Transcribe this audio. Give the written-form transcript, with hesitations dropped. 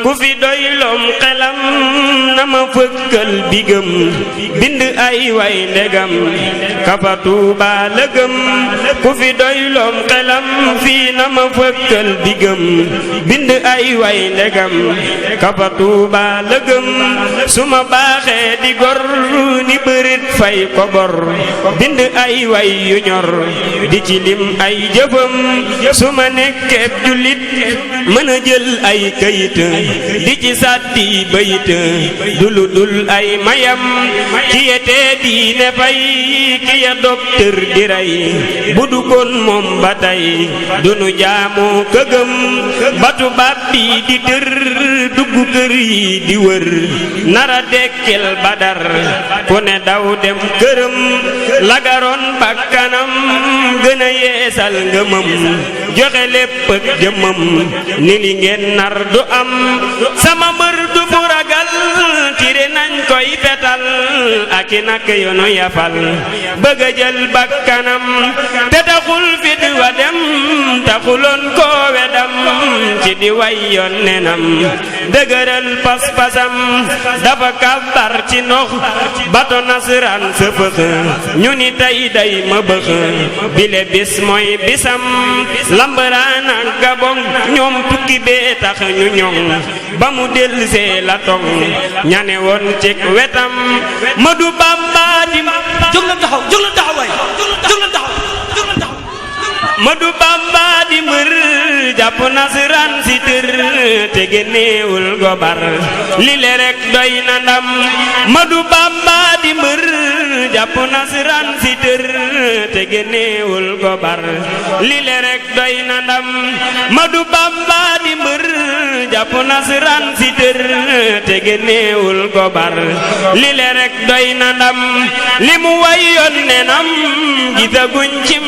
ku fi doylom xelam na ma fëkkal bigam bind ay way ndegam kafa Tuuba lëgëm ku fi doylom xelam fii na ma fëkkal bigam bind ay way ndegam kafa Tuuba lëgëm su ma baaxee di gor ni bërit fay ko bor bind ay way yu ñor di ci lim ay jëfam su ma nekkee jullit mën a jël ay kayit di ci sàddi bayit dulu dul ay mayam ki yetee diine fay ki ya docteur di rey bu du kon moom ba tey dunu jaamu këgëm batu baat bi di tër dugg kër yi di wër nara dekkel badar ku ne daw dem këram lagaroon bakkanam gën a yeesal ngëmam joxe lépp ak jëmmam ni li ngeen nar du am sama mbër du fu ragal tire nañ koy fetal ak i nak yoonu yafal bëgg a jël bakkanam te taxul fit wa dem taxuloon koo wedam ci di way yoon nenam dëgëral pas-pasam dafa kàbbar ci ndox bato nasaraan sëfëx ñu ni tey day ma bëx bile bis mooy bisam lambaraan ak gabon ñoom tukki bee tax ñu ñoŋ ba mu delsee la tong ñane woon cig wetam Madu Bamba di jóg leen taxaw jóg leen taxaw waay jóg leen taxaw jóg leen taxaw Madu Bamba di mbër jàpp nasaraan si tër te génneewul gobar li le rek doy na ndam Madu Bamba di mbër jàpp nasaraan si tër te génneewul gobar li le rek doy na ndam Madu Bamba di mbër jàpp nasaraan si tër te génneewul gobar li le rek doy na ndam li mu wayoon nenam gisaguñ cim